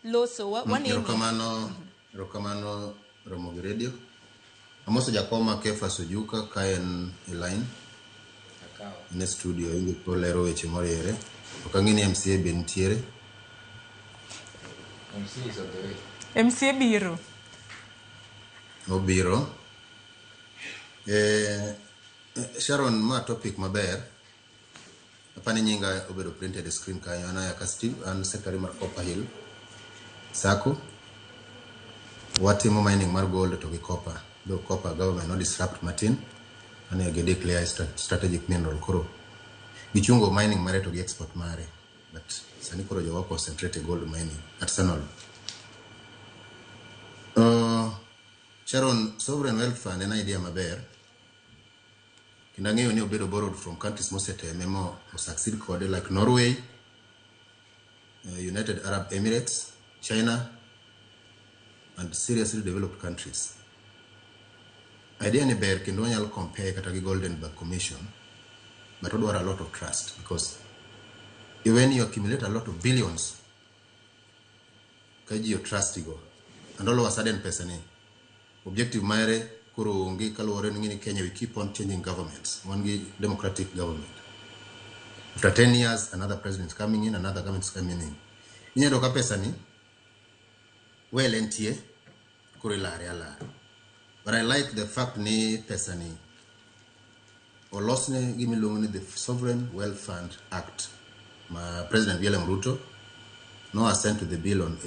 loso wanini. Erokamano Ramogi Radio. Amoso jakoma Kefa Sujuka kaen e line. Ne studio ingi kolero weche moriere. Okangini MCA bentiere. MCA is on the way. MCA biro. Obiro. Sharon, ma topic maber. Apani nyinga obedo printed screen kanyo. Ayaka Steve, and Secretary mar Copper Hill Sako. Watimo mining mar gold to gi copper. Though copper government no disrupt Martin. And I declare strategic mineral koro. Gichungo mining mare to gi export mare. But sani koro jowa concentrate gold mining at Sanol. Sharon, sovereign wealth fund an idea maber. Kindangeyo ni obedo borrowed from countries mosete memo or succeed kode like Norway, United Arab Emirates, China, and seriously developed countries. Idea ni ber kendo wanyalo compare kata gi Goldenberg Commission, but odwaro a lot of trust because when you accumulate a lot of billions, kaji your trust go, and all of a sudden pesa ni objective mare kuro onge kalore ni Kenya we keep on changing governments. One democratic government. After 10 years, another president is coming in, another government is coming in. Inyedo ka pesa ni well entie kuro ilare ala. But I like the fact ni pesa ni olosne gimilongo the Sovereign Wealth Fund Act. My President William Ruto no assent to the bill on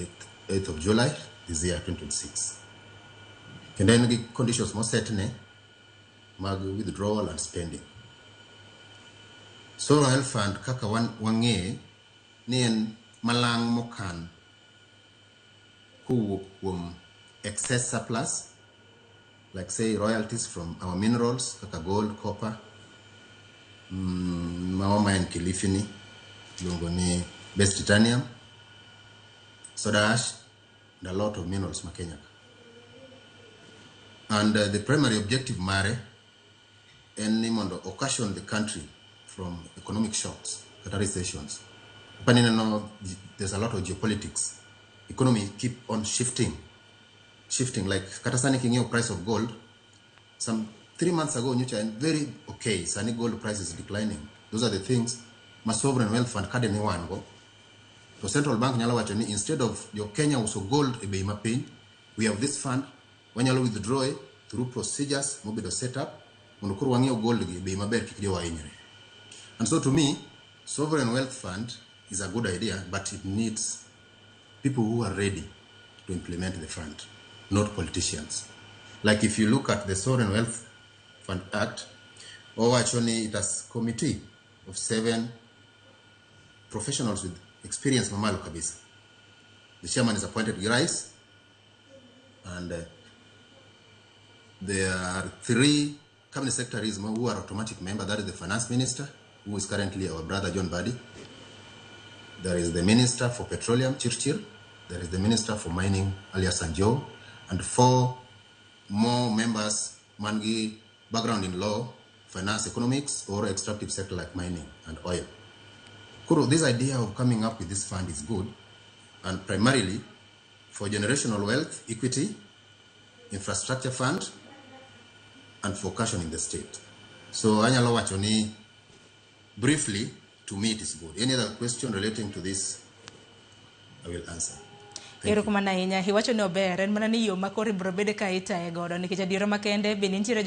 8th of July this year 2026. And then the conditions more certain mag withdrawal and spending. So Royal Fund kaka wange ni en malang mokan kuwuok excess surplus, like say royalties from our minerals kaka gold, copper, mawama en kilifini, lungo ni best titanium, soda ash, and a lot of minerals ma Kenya. And the primary objective mare any mondo occasion the country from economic shocks, recessions. There's a lot of geopolitics. Economy keep on shifting. Like katasani king price of gold. Some 3 months ago, and very okay. Sani gold price is declining. Those are the things my sovereign wealth fund card one go. The central bank nyalo wachoni instead of your Kenya also gold ebe imapin, we have this fund. When you withdraw it through procedures, mobile setup, unukuru wangio gold be maber kikio wa inyere. And so to me, sovereign wealth fund is a good idea, but it needs people who are ready to implement the fund, not politicians. Like if you look at the Sovereign Wealth Fund Act, or actually it has a committee of 7 professionals with experience mamalo kabisa. The chairman is appointed Girais, and there are 3 cabinet secretaries who are automatic members. That is the finance minister, who is currently our brother John Badi. There is the minister for petroleum, Chirchir. There is the minister for mining, alias Sanjo, and 4 more members, mangi background in law, finance, economics, or extractive sector like mining and oil. Kuro, this idea of coming up with this fund is good, and primarily for generational wealth, equity, infrastructure fund, and for cushioning the state. So anyalo wachoni briefly, to me it is good. Any other question relating to this, I will answer. Erokamano ahinya. Hiwacho ni ober en mana ni yo makoro ibro bede ka itaye godo nikech adiera makende be nitiere